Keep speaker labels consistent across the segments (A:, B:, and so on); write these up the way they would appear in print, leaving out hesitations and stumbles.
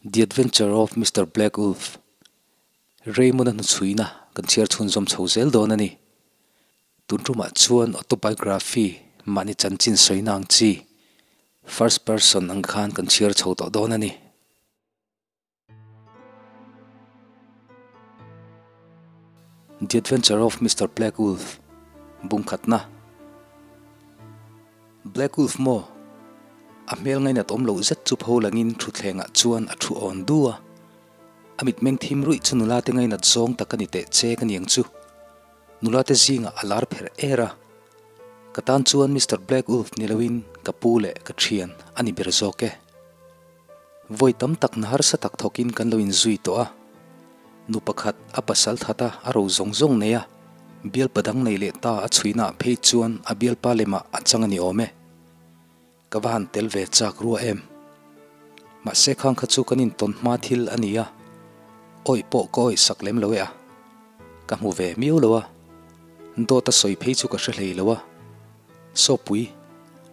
A: The Adventure of Mister Black Wolf, Raymond-a hnuchhuina kan chhiar chhunzawm chho zel dawn a ni. Tun tumah chuan autobiography, mahni chanchin sawina ang chi, first person ang khan kan chhiar chho tawh dawn a ni. The Adventure of Mister Black Wolf, Bungkhatna. Black Wolf maw? A hmel ngainat awm loh zet chu pho langin thutthlengah chuan a thu awn du a. A mitmeng thim ruih chu nula te ngainat zawng tak a ni teh che ka niang chu. Nula te zingah a lar pherh er a. Ka tan chuan Mister Black Wolf ni loin ka pu leh ka thian a ni ber zawk e. Vawi tam tak na harsa tak thawkin kan lo inzui tawh a. Nu pakhat a pasal that a, a ro zawng zawng nei a, bialpa dang nei leh ta a chhuinaah phei chuan a bialpa lemah a chang a ni awm e. Ka va han tel ve chak rua em. Mahse khang kha chu kan intawn hma thil a ni a, awih pawh ka awih sak lem lo e a. Ka hmu ve miau lo a, dawt a sawi phei chu ka hre hlei lo a. Sawpui,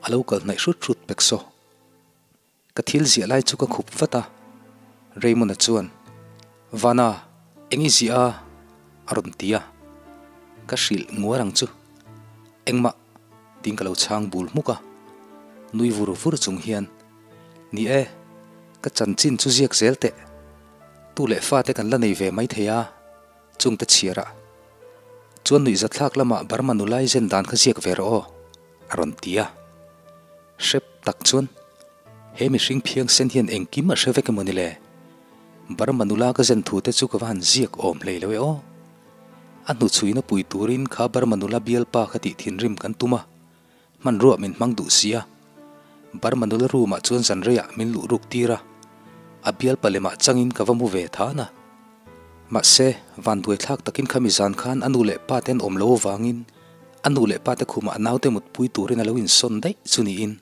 A: a lo kal hnaih hrut hrut pek saw. Ka thil ziah lai chu ka khup vat a, Raymond-a chuan, Vana, eng i ziah a? a rawn ti a. Ka hrilh nguar ang chu. Engmah, tiin ka lo chhang bul hmuk a. Nui vur vur chung hian, Ni e, ka chanchin chu ziak zel teh. Tu leh fate kan la nei ve mai thei a, chungte chhiarah. Chuan nuihzathlak lamah Burma nulai zen dan kha ziak ve rawh aw, a rawn ti a. Hrep tak chuan he mihring phiang sen hian engkim a hre vek emaw ni le? Burma nula ka zen thu te chu ka va han ziak awm hlei lo e aw. A hnuchhuina pui turin kha Burma nula bialpa kha tih thinrim kan tum a, hmanruah min hmang duh si a. Burma nula room ah chuan zanreiah min luh ruk tir a, a bialpa lemah changin ka va mu ve than a. Mahse, vanduai thlak takin khami zan khan a nu leh pa te an awm lo avangin a nu leh pa te khumah a naute mutpui turin a lo insawn daih chu niin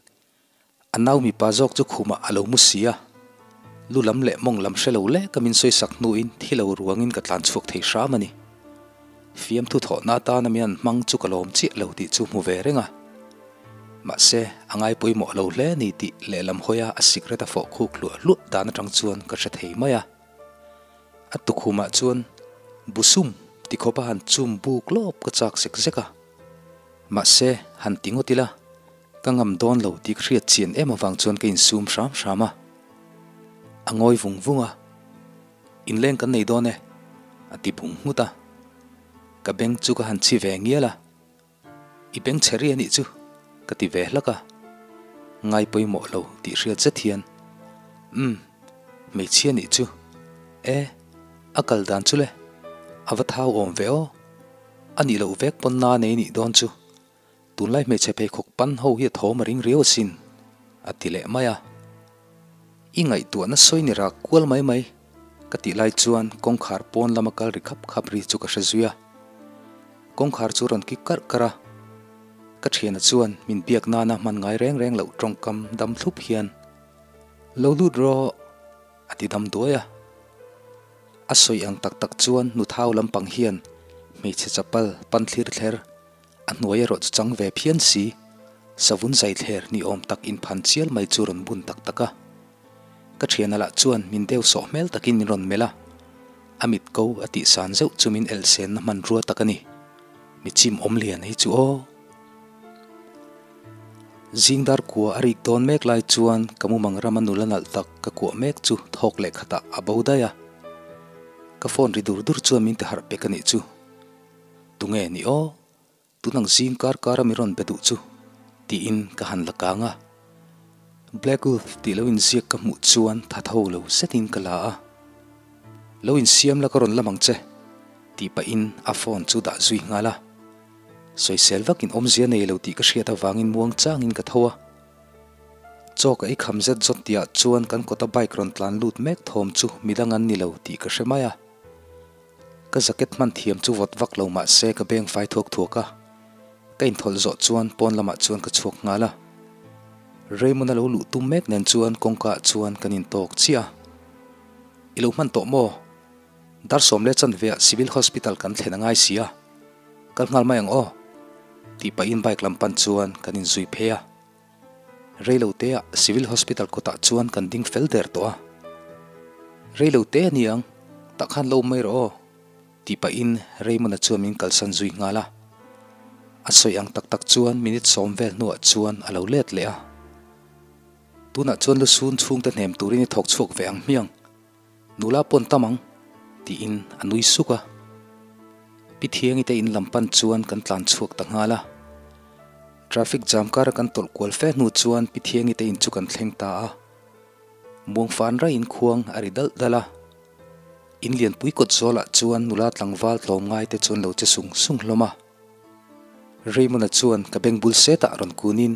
A: a nau mipa zawk chu khumah a lo mu si a. Lu lam leh mawng lam hre lo leka min sawisak hnuin thi lo ruangin ka tlan chhuak thei hram a ni. Fiamthu thawhna atana min an hmang chu ka lawm chiah lo tih chu hmu ve reng a. Mahse, a ngai pawimawh lo hle ni tih lehlam hawia a sikret a fawh khuk hluah hluah dan atang chuan ka hre thei mai a. A tukhumah chuan busum ti khawpa han chum buk lawp ka chak zek zek a. Mahse, han ti ngawt ila, ka ngam dawn lo tih ka hriat chian em avang chuan ka insum hram hram a. A ngawi vung vung a, Inleng kan nei dawn e, a ti bung nghut a. Ka beng chu ka han chhi ve ngial a. I beng chhe ri a nih chu, ka ti ve hlak a. Ngai pawimawh lo tih hriat zet hian, Umm, hmeichhia nih chu. E, a kal dan chu le, a va thau awm ve aw. A nih loh vek pawn na nei nih dawn chu. Tunlai hmeichhe pheikhawk pan ho hi a thawm a ring riau asin, a ti leh mai a. I ngaihtuahna sawi ni rak kual mai mai, ka tih lai chuan kawngkhar pawn lama kal ri khap khap ri chu ka hre zui a. Kawngkhar chu rawn kik karh karh a, ka thiana chuan min biak nana hman ngai reng reng loh tawngkam dam thlup hian, Lo lut rawh, a ti dam duai a. A sawi ang tak tak chuan nuthau lampang hian hmeichhe chapal pan thlir thler A hnuai erawh chu chang ve phian si, savun zai thler ni awm tak inphan chial mai chu rawn bun tak tak a. Ka thiana lah chuan min deu sawh hmel takin min rawn melh a, a mit ko a tih san zeuh chu min elhsenna hmanrua tak a ni. Mi chim awm lian hi chu aw. Zing dar kua a rik dawn mek lai chuan ka mumang rama nula nalh tak ka kuah mek chu thawk leh khatah a bo daih a. Ka phone ri dur dur chuan min ti harh pek a nih chu. Tunge ni aw? Tunang zing kar kara mi rawn be duh chu tiin ka han la kang a. Black Wolf tih lo inziak ka hmuh chuan tha tho lo zetin ka la a. Lo insiam la ka rawn lam ang che tih pahin a phone chu dah zui nghal a. Sawisel vakin awmzia nei lo tih ka hriat avangin muang changin ka tho a. Chaw ka ei kham zet zawt tihah chuan kan kawta bike rawn tlan lut mek thawm chu midang an ni lo tih ka hre mai a. Ka jacket hman thiam chu vawt vak lo mah se ka beng fai thuak thuak a, ka inthawlh zawh chuan pawn lamah chuan ka chhuak nghal a. Raymond a lo luh tum mek nen chuan kawngka ah chuan kan intawk chiah a. I lo hman tawh maw? Dar sawm leh chanve ah Civil Hospital kan thlen a ngai si a, kal nghal mai ang aw? Tih pahin bike lam pan chuan kan inzui phei a. Reilote ah Civil Hospital kawtah chuan kan ding fel der tawh a. Rei lo te a ni ang, tah khan lo mai rawh aw, tih pahin Raymond-a chuan min kalsan zui nghal a. A sawi ang tak tak chuan minute sawm vel hnuah chuan a lo let leh a. Tunah chuan lusun chhungte hnem turin i thawk chhuak ve ang hmiang. Nula pawn tam ang, tiin a nui suk a. Pi Thiangi te in lam pan chuan kan tlan chhuak ta nghal a. Traffic jam kara kan tawlh kual fe hnu chuan Pi Thiangi te in chu kan thleng ta a. Muangfan raiin khuang a ri dalh dalh a. In lianpui kawt zawlah chuan nula tlangval tlawm ngai te chuan lo che sung sung hlawm a. Raymond-a chuan ka beng bul setah rawn kunin,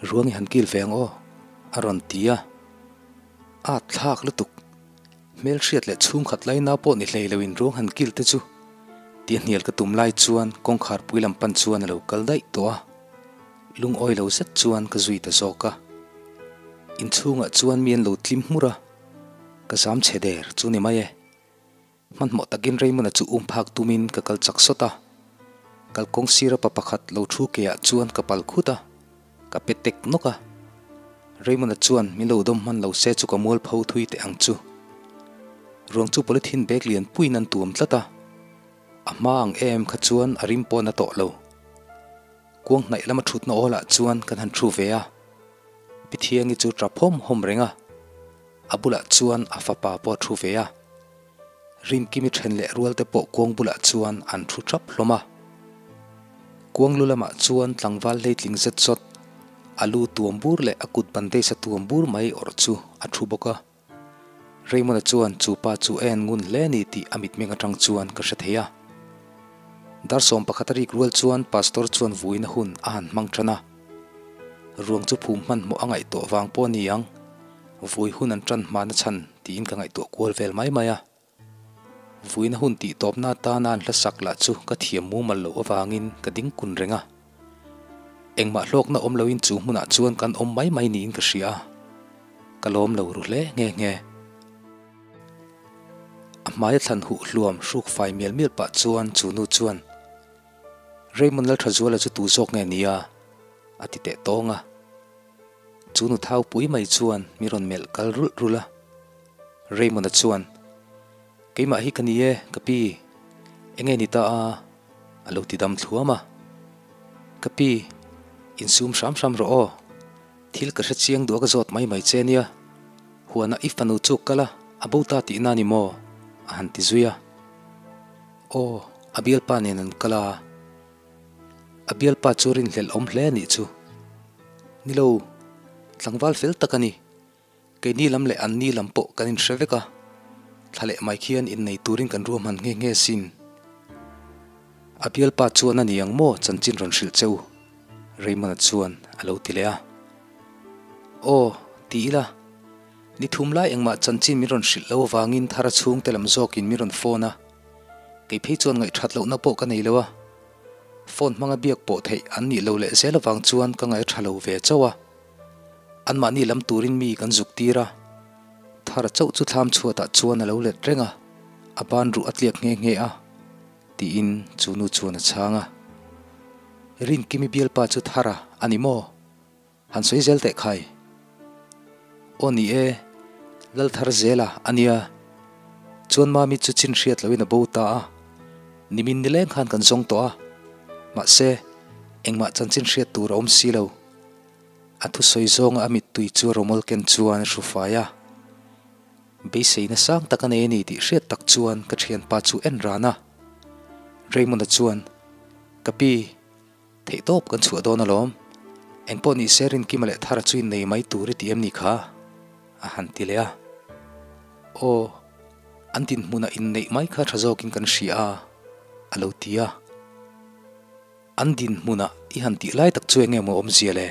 A: Ruang i han kil ve ang aw, a rawn ti a. A thlak lutuk. Hmelhriat leh chhungkhat laina pawh ni hlei loin ruang han kil te chu tia hnial ka tum lai chuan kawngkhar pui lam pan chuan a lo kal daih tawh a. Lungawi lo zet chuan ka zui ta zawk a. Inchhungah chuan mi an lo tlim hmur a, ka zam chhe der chu ni mai e. Hmanhmawh takin Raymond-a chu um phak tumin ka kal chak sawt a. Kalkawng sira pa pakhat lo thu keah chuan ka pal khut a, ka pe tek nawk a. Raymond-a chuan min lo dawm hman lo se chu ka mual pho thui teh ang chu. Ruang chu polythene bag lian puiin an tuam tlat a, a hma ang em kha chuan a rim pawh na tawh lo. Kuang hnaih lama thutna awlah chuan kan han thu ve a, Pi Thiangi chu tap hawm hawm reng a, a bulah chuan a fapa pawh a thu ve a. Rinkimi then leh rual te pawh kuang bulah chuan an thu thap hlawm a. Kuang lu lamah chuan tlangval hleitling zet zawt, a lu tuam bur leh a kut bandage a tuam bur mai awrh chu a thu bawk a. Raymond-a chuan chu pa chu a en ngun hle a ni tih a mitmeng atang chuan ka hre thei a. Darsawm pakhat a rik rual chuan Pastor chuan vuina hun a han hmang tan a. Ruang chu phum hmanhmawh a ngaihtuah vang pawh a ni ang. Vui hun an tan hma na chhan tiin ka ngaihtuah kual vel mai mai a. Vuina hun tih tawpna atana an hla sak lah chu ka thiam mumal loh avangin ka ding kun reng a. Engmah hlawkna awm loin chu hmunah chuan kan awm mai mai niin ka hria a. Ka lawm lo ru hle nghe nghe. A hmaia thlan huh hluam hruk fai mial mial pah chuan chu nu chuan, Raymond Lalthazuala chu tu zawk nge nia? a ti teh tawng a. Chu nu thau pui mai chuan mi rawn melh kal rulh rulh a. Raymond-a chuan, Keimah hi ka ni e, ka pi. Enge ni ta a? A lo ti dam thluam a. Ka pi, insum hram hram rawh aw. Thil ka hre chiang duh a ka zawt mai mai che nia. Huanah i fanu chu kal a, a bo ta tihna ni maw? A han ti zui a. Aw, a bialpa nen an kal a. A bialpa chu rinhlelh awm hle a nih chu. Ni lo, tlangval fel tak a ni. Keini lam leh anni lam pawh kan inhre vek a, thla leh mai khian innei turin kan ruahman nghe nghe sin. A bialpa chuan a ni ang maw chanchin rawn hrilh che u? Raymond-a chuan a lo ti leh a. Aw, ti ila, ni thum lai engmah chanchin min rawn hrilh lo avangin Thara chhungte lam zawkin min rawn phone a. Kei phei chuan ngaihthat lohna pawh ka nei lo a, phone hmanga biak pawh theih an nih lo leh zel avang chuan ka ngaih tha lo ve chauh a. Anmahni lam turin mi kan zuk tir a, Thara chauh chu thlam chhuatah chuan a lo let reng a, a ban ruh a tliak nghe nghe a, tiin chu nu chuan a chhang a. Rinkimi bialpa chu Thara a ni maw? Han sawi zel teh khai. Aw ni e, Lalthar zela a nia. Chuan Mami chu chin hriat loin a bo ta a, nimin nileng khan kan zawng tawh a. Mahse, engmah chanchin hriat tur a awm si lo. A thusawi zawnga a mittui chu a rawmawl ken chuan a hru fai a. Beiseina sang tak a nei a ni tih hriat tak chuan ka thianpa chu en ran a. Raymond-a chuan, Ka pi, Theih tawp kan chhuah dawn alawm. Engpawh ni se Rinkima leh Thara chu innei mai tur i ti em ni kha? a han ti leh a. Aw, an dinhmunah inneih mai kha tha zawkin kan hria a, a lo ti a. An dinhmunah i han tih lai tak chu enge maw awmzia le?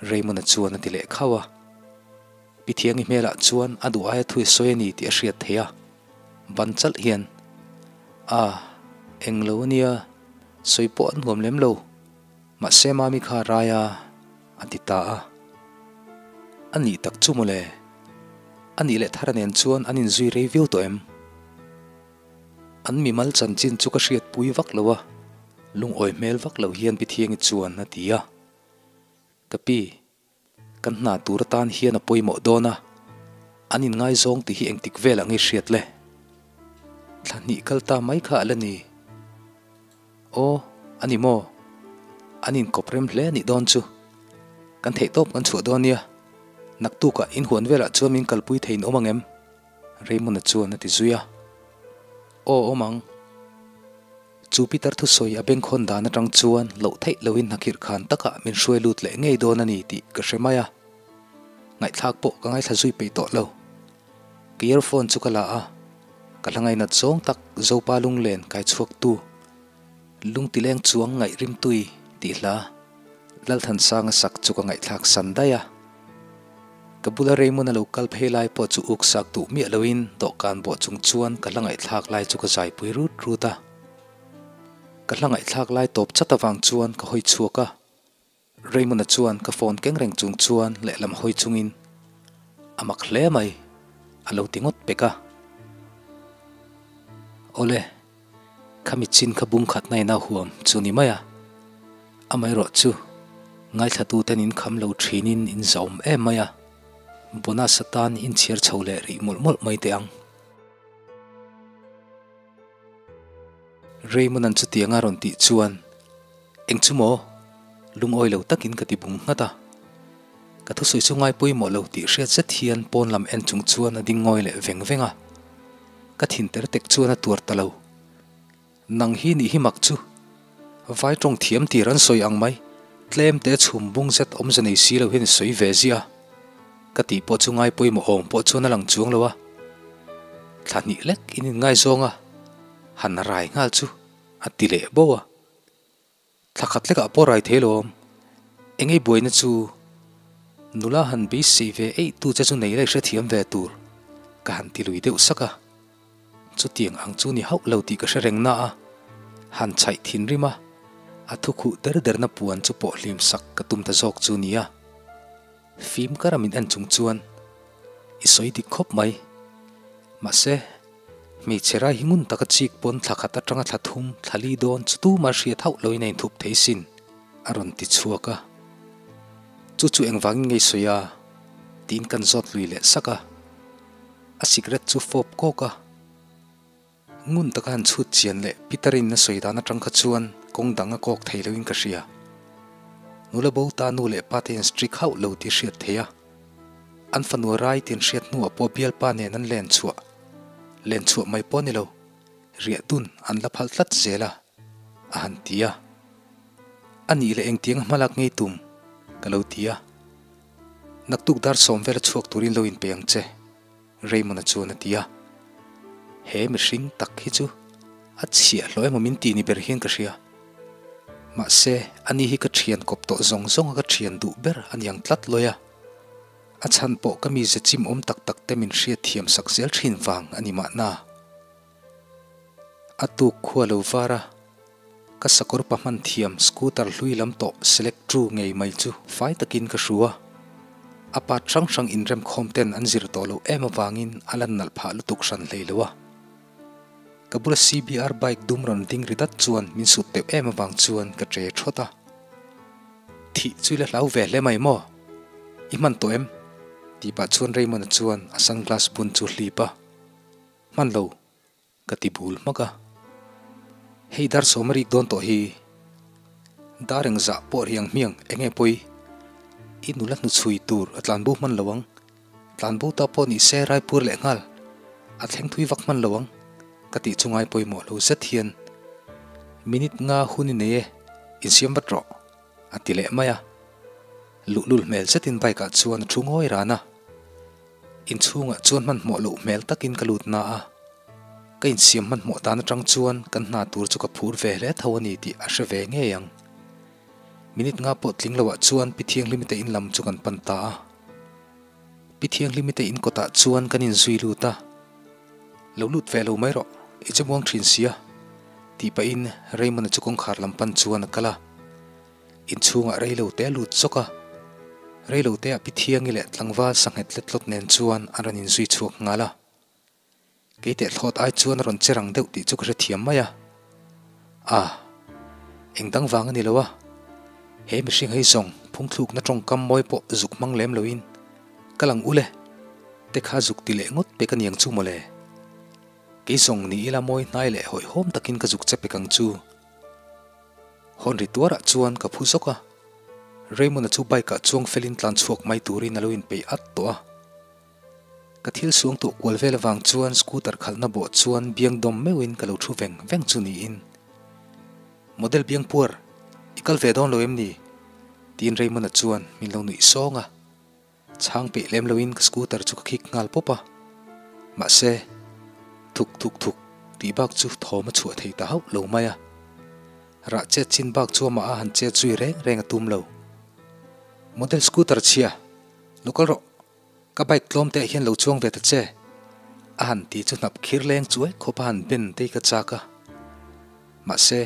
A: Raymond-a chuan a ti leh khauh a. Pi Thiangi hmelah chuan a duh aia thu i sawi a ni tih a hriat theih a. Ban chalh hian, A, englo a nia, sawi pawh an nuam lem lo. Mahse Mami kha a rai a, a ti ta a. A nih tak chu mawle. A nih leh Thara nen chuan an inzui rei viau tawh em? An mimal chanchin chu ka hriatpui vak lo a, lungawi hmel vak lo hian Pi Thiangi chuan a ti a. Ka pi, kan hna tur atan hian a pawimawh dawn a. An inngaizawng tih hi engtik velah nge hriat le? Thla hnih kal ta mai kha a la ni. Aw, a ni maw? An inkawp rem hle a nih dawn chu. Kan theih tawp kan chhuah dawn nia. Naktukah inhuan velah chuan min kalpui theiin awm ang em? Raymond-a chuan a ti zui a. Aw, awm ang. Chu Peter thusawi a bengkhawn dan atang chuan loh theih loin hnakhirh khan takah min hruai lut leh ngei dawn a ni tih ka hre mai a. Ngaihthlak pawh ka ngaithla zui peih tawh lo. Ka earphone chu ka la a, ka hla ngainat zawng tak Zopa lunglen kai chhuaktu Lungtileng chuang ngaih rimtui tih hla Lalthansanga sak chu ka ngaihthlak san daih a. Ka bula Raymond a lo kal phei lai pawh chu uk sak duh miah loin dawhkan bawh chung chuan ka hla ngaihthlak lai chu ka zaipui rut rut a. Ka hla ngaihthlak lai tawp chat avang chuan ka hawi chhuak a. Raymond-a chuan ka phone keng reng chung chuan lehlam hawi chungin a mak hle mai a lo ti ngawt pek a. Awle. Khami chin kha bung khatna in a huam chu ni mai a, amaherawh chu ngaithlatuten in kham lo thinin in zawm em mai a, bonus atan in chhiar chho leh rih mawlh mawlh mai teh ang. Raymond-a'n chutianga rawn tih chuan Eng chu maw? Lungawi lo takin ka ti bung nghat a. Ka thusawi chu ngai pawimawh lo tih hriat zet hian pawn lam en chung chuan a ding ngawi leh veng veng a. Ka thin ter tek chuan a tuar ta lo. Nang hi nih hi mak chu. Vai tawng thiam tir an sawi ang mai. Tlem te chhum bung zet awmze nei si lo hian i sawi ve ziah a. Ka tih pawh chu ngai pawimawh awm pawh chuan a lang chuang lo a. Thla hnih lek in inngaizawng a, han rai nghal chu a ti leh bo a. Thla khat lekah pawh rai thei lo awm. Engei buaina chu nula han beisei ve eih tu che chu nei lai hrethiam ve tur ka han ti lui deuh sak a. Chutiang ang chu ni hauh lo tih ka hre reng na a, han chhaih thinrim a, a thu khuh der derna puan chu pawh hlim sak ka tum ta zawk chu nia. Fim kara min en chung chuan i sawi dik khawp mai. Mahse, hmeichhe rai hi ngun taka chik pawn thla khat atanga thla thum, thla li dawn chu tuma hriat hauh loin a inthup thei sin, a rawn ti chhuak a. Chu chu engvangin ngei sawi a? tiin kan zawt lui leh sak a. A sikret chu fawp kawk a. Ngun taka han chhut chian leh Peter-in a sawi dan atang kha chuan kawng dang a kawk thei loin ka hria. Nula bo ta nu leh pa te hian strict hauh lo tih hriat thei a. An fanu rai tin hriat hnuah pawh bialpa nen an len chhuah. Len chhuah mai pawh a ni lo, riah dun an la phal tlat zel a, a han ti a. A nih leh engtiang a hmalak ngei tum? ka lo ti a. Naktuk dar sawm vela chhuak turin lo inpe ang che. Raymond-a chuan a ti a, He mihring tak hi chu a chhiah hlawh emaw min tih ni ber hian ka hria. Mahse, ani hi ka thian kawp tawh zawng zawnga ka thian duh ber a ni ang tlat lawi a. A chhan pawh ka mize chim awm tak tak te min hriat thiam sak zel thin vang a ni mahna. A tuk khua lo var a, ka sakawr pa hman thiam scooter hlui lam tawh select tu ngei mai chu fai takin ka hru a. A part hrang hrang inremkhawm ten an zir tawh loh em avangin a lan nalh phah lutuk hran hlei lo a. Ka bula CBR bike dum rawn ding ri dat chuan min sut deuh em avang chuan ka che thawt a. Thih chu i la hlau ve hle mai maw? I hman tawh em? Tih pah chuan Raymond-a chuan a sunglass bun chu hlip a. Hman lo, ka ti bul hmak a. Hei dar sawm a rik dawn tawh hi. Dar eng zah pawh riang hmiang eng nge pawi? I nula hnuchhui tur a tlanbo hman lo ang. Tlanbo ta pawh ni se Raipur leh nghal a thleng thui vak hman lo ang ka tih chu ngai pawimawh lo zet hian minute nga hun i nei e, insiam vat rawh a ti leh mai a. Luhlul hmel zetin bike ah chuan a thu ngawi ran a. Inchhungah chuan hmanhmawh loh hmel takin ka lut na a, ka insiam hmanhmawh dan atang chuan kan hna tur chu ka phur ve hle tho a ni tih a hre ve ngei ang. Minute nga pawh tling loah chuan Pi Thianghlimite in lam chu kan pan ta a. Pi Thianghlimite in kawtah chuan kan inzui lut a, Lo lut ve lo mai rawh, i che muang thin sia, tih pahin Raymond-a chu kawngkhar lam pan chuan a kal a. Inchhungah reilo te a lut zawk a, reilo te ah Pi Thiangi leh tlangval sanghet let tlawt nen chuan an rawn inzui chhuak nghal a. Kei teh thlawt ai chuan a rawn che rang deuh tih chu ka hrethiam mai a. A, eng dang vang a ni lo a, he mihring hei zawng phungthlukna tawngkam mawi pawh zuk hmang lem loin ka lang ul e. Te kha zuk ti leh ngawt pek aniang chu mawle. Kei zawng ni ila mawi hnai leh hawihhawm takin ka zuk che pek ang chu. Hawn ri tuarah chuan ka phu zawk a. Raymond-a chu bike-ah chuang felin tlan chhuak mai turin a lo inpeih at tawh a. Ka thil suang tuah kual vel avang chuan scooter khalhna bawh chuan biang dawm meuhin ka lo thu veng veng chu niin. Model biang puar, i kal ve dawn lo em ni? tiin Raymond-a chuan min lo nuih sawng a. Chhang peih lem loin ka scooter chu ka khik nghal pawp a. Mahse, thuk thuk thuk tih bak chu thawm a chhuah thei ta hauh lo mai a. Rah chet chin bak chu amah a han chet zui reng reng a tum lo. Model scooter chhia, lo kal rawh. Ka bike tlawm te ah hian lo chuang ve ta che. A han ti chu hnap khir leng chuai khawp a han ben tei ka chak a. Mahse,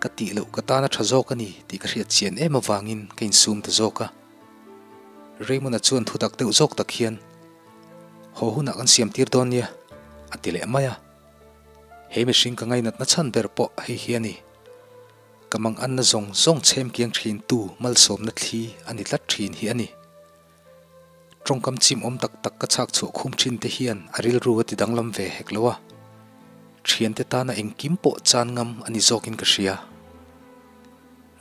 A: ka tih loh ka tana tha zawk a ni tih ka hriat chian em avangin ka insum ta zawk a. Raymond-a chuan thutak deuh zawk tak hian, Haw hunah kan siam tir dawn nia, a ti leh mai a. He mihring ka ngainatna chhan ber pawh hei hi a ni. Ka manganna zawng zawng chhem kiang thin tu malsawmna thli a ni tlat thin hi a ni. Tawngkam chim awm tak tak ka chhak chhuah khum thin te hian a rilru a ti danglam ve hek lo a, thiante tana engkim pawh chan ngam a ni zawkin ka hria.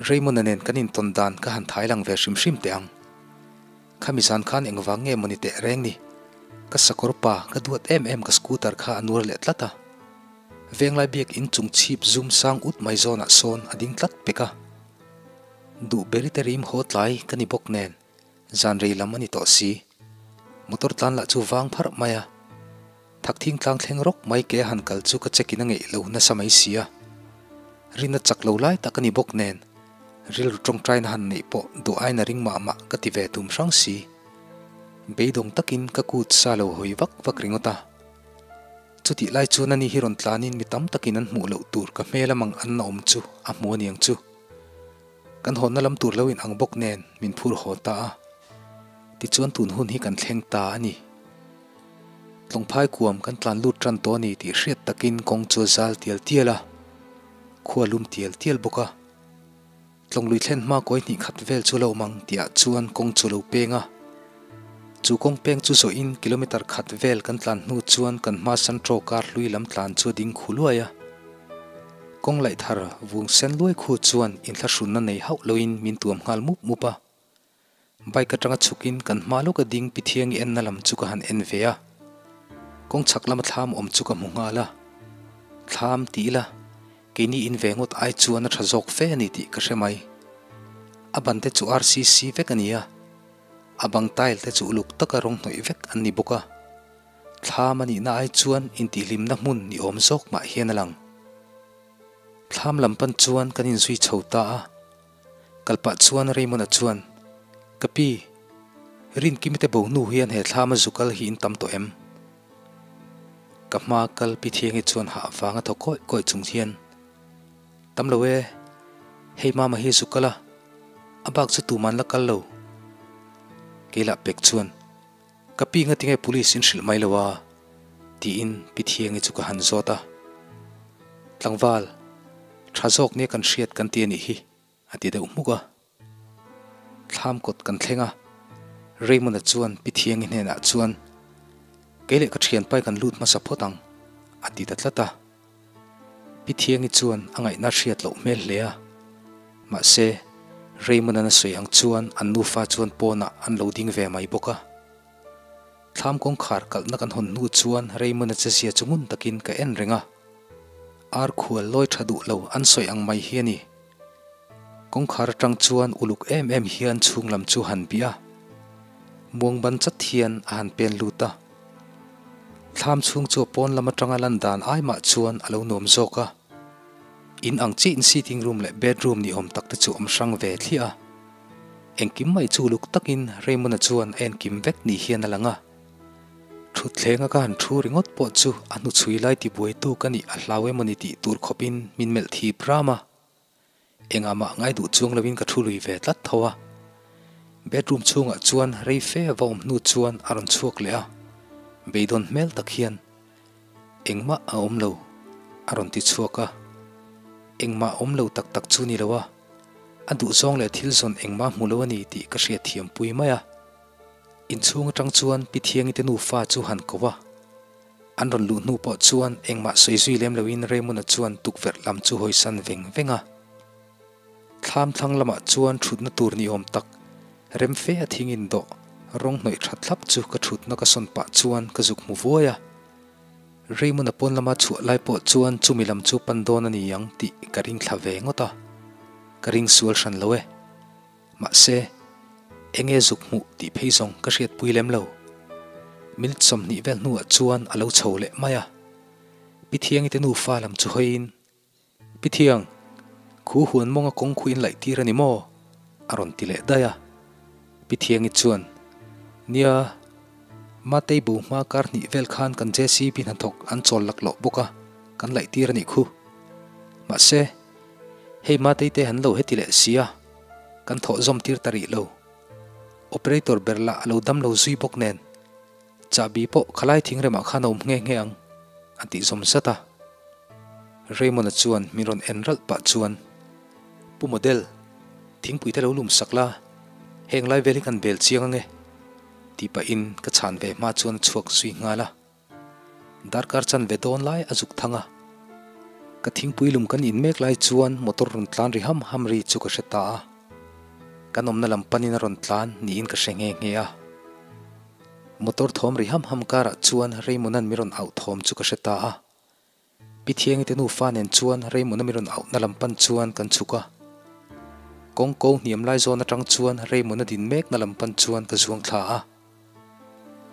A: Raymond-a nen kan intawn dan ka han thai lang ve hrim hrim teh ang. Khami zan khan engvang nge mawni teh reng ni? Ka sakawr pa ka duat em em ka scooter kha a nuar leh tlat a. Venglai biak in chung chhip zum sang ut mai zawnah sawn a ding tlat pek a. Duh beri te rim haw tlai ka ni bawk nen Zan rei lam a ni tawh si. Motor tlan lah chu vang pharh mai a. Thakthing tlang thleng rawk mai ke a han kal chu ka check in a ngeih lo nasa mai si a. Rinna chak lo lai tak a ni bawk nen, rilru tawngtaina han neih pawh duh aiin a ring mah mah ka ti ve tum hrang si. Beidawng takin ka kut sa lo hawi vak vak ringawt a. Chutih lai chuan ani hi rawn tlanin mi tam takin an hmuh loh tur ka hmel amang an awm chu a hmu aniang chu. Kan hawnna lam tur lo in ang bawk nen min phur haw ta a, tichuan tun hun hi kan thleng ta a ni. Tlawngphai kuam kan tlan lut tan tawh a ni tih hriat takin kawng chu a zal tial tial a, khua lum tial tial bawk a. Tlawnglui thlen hma kawi hnih khat vel chu lo awm ang tihah chuan kawng chu lo peng a. Chu kawng peng chu zawhin kilometer khat vel kan tlan hnu chuan kan hma Santro kar hlui lam tlan chu a ding khu luai a. Kawng laih thar vung sen luai khu chuan inthlahrunna nei hauh loin min tuam nghal mup mup a. Bike atanga chhukin kan hma lawka ding Pithiangi enna lam chu ka han en ve a. Kawng chhak lama thlam awm chu ka hmu nghal a. Thlam ti ila, keini in ve ngawt ai chuan a tha zawk fe a ni tih ka hre mai. A ban te chu RCC vek a ni a. A bang tile te chu uluk taka rawng hnawih vek an ni bawk a. Thlam a nihna ai chuan intihhlimna hmun ni awm zawk mah hian a lang. Thlam lam pan chuan kan inzui chho ta a, kal pah chuan Raymond-a chuan, Ka pi, Rinkimi te bo hnu hian he thlama zu kal hi in tam tawh em? Ka hma kal Pi Thiangi chuan hah vanga thaw kawih kawih chung hian, Tam lo e, hei mama hi zu kal a, a bak chu tuman la kal lo. Keilah pek chuan, Ka pi nga tinge police in hrilh mai lo a? tiin Pi Thiangi chu ka han zawt a. Tlangval, tha zawk nia kan hriat kan ti a nih hi, a ti deuh hmuk a. Thlam kawt kan thleng a, Raymond-a chuan Pi Thiangi hnenah chuan, Kei leh ka thianpai kan lut hmasa phawt ang, a ti ta tlat a. Pi Thiangi chuan a ngaihna hriat loh hmel hle a. Mahse, Raymond-an a sawi ang chuan an nufa chuan pawnah an lo ding ve mai bawk a. Thlam kawngkhar kalhna kan hawn hnu chuan Raymond-a chezia chu ngun takin ka en reng a. Ar khual lawi tha duh lo an sawi ang mai hi a ni. Kawngkhar atang chuan uluk em em hian chhung lam chu han bih a. Muang ban chat hian a han pen lut a. Thlam chhung chu a pawn lam atanga lan dan ai mah chuan a lo nuam zawk a. In ang chiah in sitting room leh bedroom ni awm tak te chu awm hrang ve thliah a. Engkim mai chu uluk takin Raymond-a chuan a enkim vek ni hian a lang a. Thutthleng a ka han thu ringawt pawh chu a hnuchhui lai tibuaitu ka nih a hlau emawni tih tur khawpin min melh thip ram a. Engah mah ngai duh chuang loin ka thu lui ve tlat tho a. Bedroom chhungah chuan rei fe va awm hnu chuan a rawn chhuak leh a, beidawn hmel tak hian engmah a awm lo a rawn ti chhuak a. Engmah awm lo tak tak chu ni lo a, a duhzawng leh thil zawn engmah hmu lo a ni tih ka hriatthiam pui mai a. Inchhung atang chuan Pi Thiangi te nufa chu han ko a, an rawn luh hnu pawh chuan engmah sawi zui lem loin Raymond-a chuan tukverh lam chu hawisan veng veng a. Thlam thlang lamah chuan thutna tur ni awm tak rem fe a thing in dawh rawng hnawih tha thlap chu ka thutna ka sawn pah chuan ka zuk hmu vuai a. Raymond-a pawn lama chhuah lai pawh chuan chumi lam chu pan dawn a ni ang tih ka ring thla ve ngawt a, ka ring sual hran lo e. Mahse, enge zuk hmuh tih phei zawng ka hriatpui lem lo. Minute 20 vel hnuah chuan a lo chho leh mai a. Pi Thiangi te nufa lam chu hawiin, Pi Thiang, khu huan mawnga kawng khu in laih tir a ni maw? a rawn ti leh daih a. Pi Thiangi chuan, Nia, Matei bo hma kar hnih vel khan kan JCB hnathawk an chawl laklawh bawk a, kan laih tir a nih khu. Mahse, Hei Matei te han lo heti leh si a, kan thawh zawm tir ta rih lo. Operator ber lah a lo dam lo zui bawk nen, chahbi pawh khalai thingremah khan a awm nghe nghe ang, a tih zawm zat a. Raymond-a chuan min rawn en ralh pah chuan, Pu Model, thingpui te lo lum sak la, heng lai vel hi kan bel chiang ange, tih pahin ka chhan ve hma chuan a chhuak zui nghal a. Darkar chanve dawn lai a zuk thang a. Ka thingpui lum kan in mek lai chuan motor rawn tlan ri ham ham ri chu ka hre ta a. Kan awmna lam panin a rawn tlan niin ka hre nghe nghe a. Motor thawm ri ham ham karah chuan Raymond-a'n mi rawn auh thawm chu ka hre ta a. Pi Thiangi te nufa nen chuan Raymond-a mi rawn auhna lam pan chuan kan chhuk a. Kawng ko hniam lai zawn atang chuan Raymond-a din mekna lam pan chuan ka zuang thla a.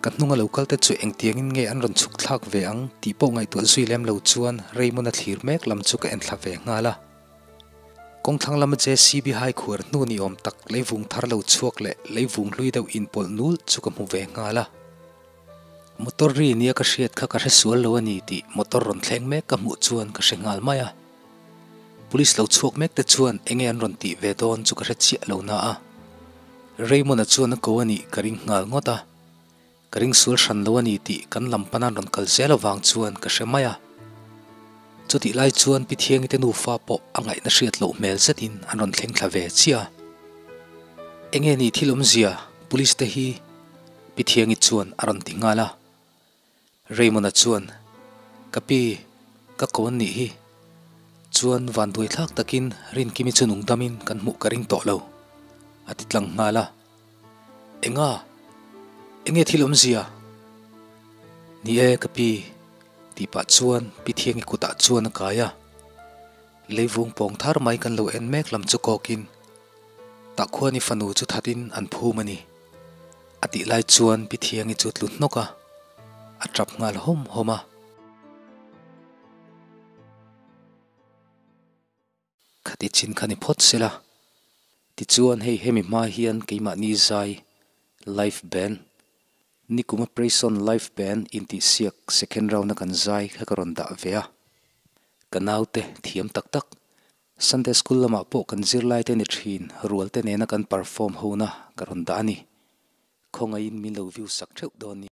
A: Ka hnunga lo kal te chu engtiangin nge an rawn chhuk thlak ve ang tih pawh ngaihtuah zui lem lo chuan Raymond-a thlir mek lam chu ka en thla ve nghal a. Kawng thlang lama JCB hai khuar hnu ni awm tak leivung thar lo chhuak leh leivung hlui deuh inpawlh nul chu ka hmu ve nghal a. Motor ri nia ka hriat kha ka hre sual lo a ni tih motor rawn thleng mek ka hmuh chuan ka hre nghal mai a. Police lo chhuak mek te chuan enge an rawn tih ve dawn chu ka hre chiah lo na a. Raymond-a chuan a ko a nih ka ring nghal ngawt a. Ka ring sual hran lo a ni tih kan lam pana an rawn kal zel avang chuan ka hre mai a. Chutih lai chuan Pi Thiangi te nufa pawh a ngaihna hriat loh hmel zetin an rawn thleng thla ve chiah a. Enge ni thil awmzia Police te hi Pi Thiangi chuan a rawn ti nghal a. Raymond-a chuan, Ka pi, ka ko an nih hi. Chuan vanduai thlak takin Rinkimi chu nung damin kan hmuh ka ring tawh lo, a ti tlang nghal a. Enga? Enge thil awmzia? Ni e, ka pi, tih pah chuan Pi Thiangi kutah chuan a kai a. Leivung pawng thar mai kan lo en mek lam chu kawkin, Tah khuan i fanu chu thatin an phum a ni. A tih lai chuan Pi Thiangi chu tlu hnawk a, a tap nghal hawm hawm a. Khati chin kha ni phawt se la. Tichuan hei hemi hma hian keimahni zai live band, nikuma Prayson live band intihsiak second round a kan zai kha ka rawn dah ve a. Ka naute thiam tak tak Sunday School lamah pawh kan zirlai te ni thin, rual te nena kan perform hona ka rawn dah a ni. Khawngaihin min lo view sak theuh dawn nia.